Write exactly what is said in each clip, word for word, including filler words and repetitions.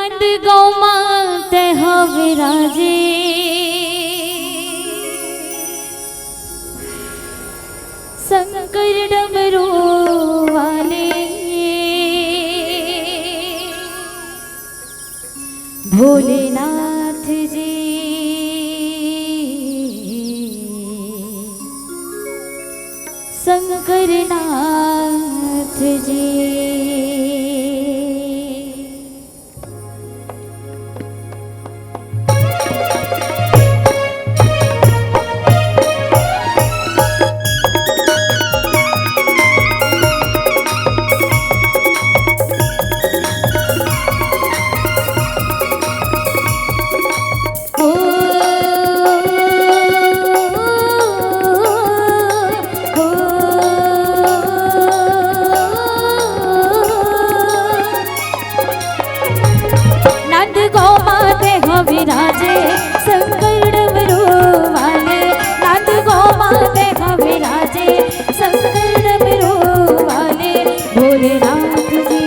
नंदगांव मा तैं हा विराजे, शंकर डमरू वाले, भोलेनाथ जी, शंकरनाथ जी। नंदगांव मा तैं हा विराजे, शंकर डमरू वाले। नंदगांव मा तैं हा विराजे, शंकर डमरू वाले। भोलेनाथ जी,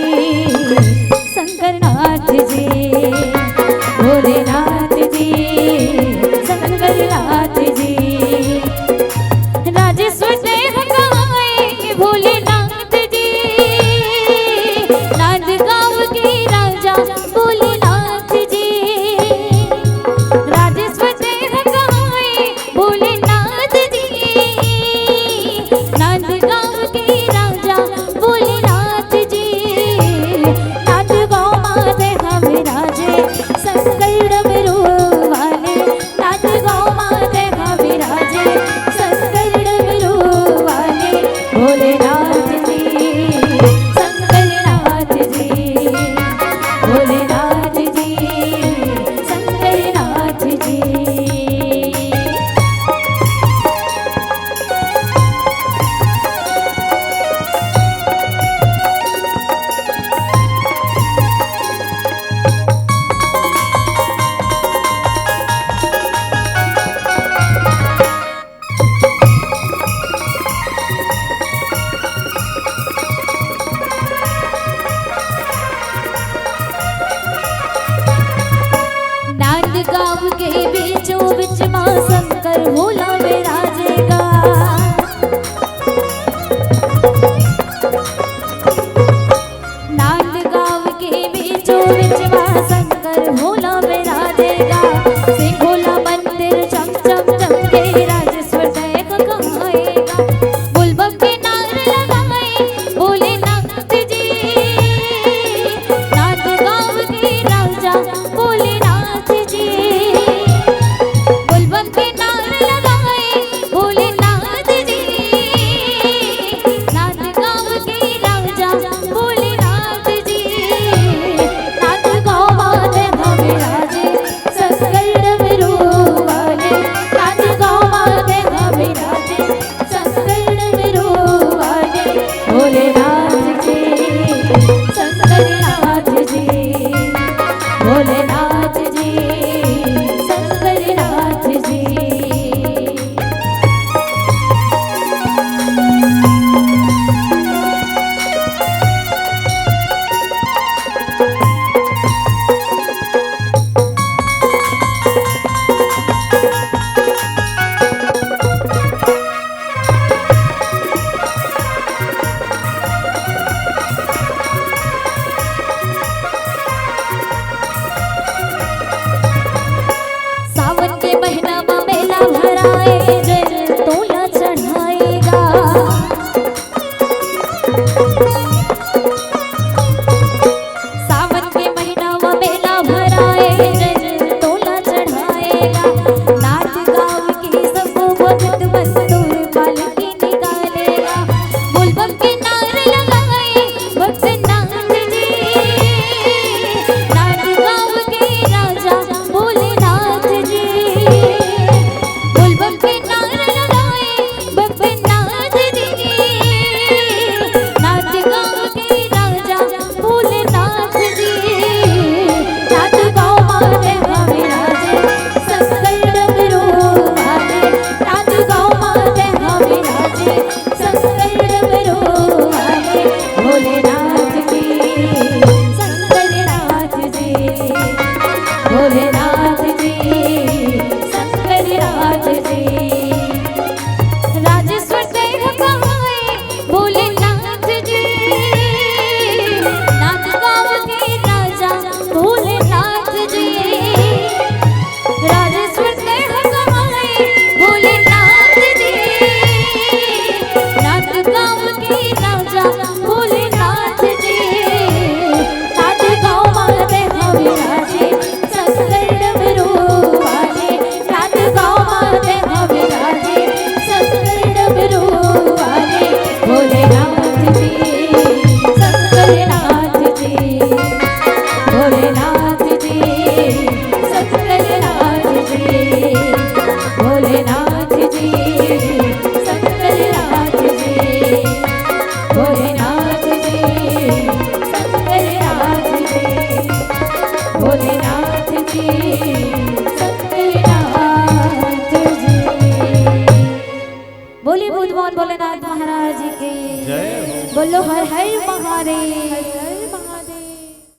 शंकरनाथ जी, भोलेनाथ जी, शंकरनाथ जी। राजेश्वर तैं हा कहाए भोलेनाथ जी, नंदगांव के राजा भोलेनाथ जी। राजेश्वर तैं हा कहाए भोलेनाथ जी, नंदगांव के राजा भोलेनाथ जी। नंदगांव मा तैं हा विराजे, शंकर डमरू वाले। नंदगांव मा तैं हा विराजे, शंकर डमरू वाले। भोलेनाथ जी, शंकरनाथ जी, भोलेनाथ जी, शंकरनाथ जी। नांदगांव के बीचों बीच माँ शंकर भोला विराजेगा। नांदगांव के बीचों बीच माँ शंकर भोला विराजेगा। सिंघोला मंदिर चम चम चमके, राजेश्वर तैं हा कहाएगा। बोलबम के नारे लगाए भोलेनाथ जी, नांदगांव के राजा भोलेनाथ जी। बोलबम के नारे लगाए भोलेनाथ जी, नंदगांव के राजा भोलेनाथ जी। नंदगांव मा तैं हा विराजे, शंकर डमरू वाले। नंदगांव मा तैं हा विराजे, शंकर डमरू वाले। भोलेनाथ जी, शंकरनाथ जी, भोलेनाथ जी, शंकरनाथ जी। सावन के महीना मा मेला भराए, जल तोला चढ़ाएगा। सावन के महीना मा मेला भराए, जल तोला चढ़ाएगा। नंदगांव के सबो भक्त मन तोर पालकी निकालेगा। बोलबम के नारे लगाए भक्तनाथ जी, नंदगांव के राजा भोलेनाथ जी। बोलबम के भोलेनाथ महाराज की। जय हो। बोलो हर हर महादेव।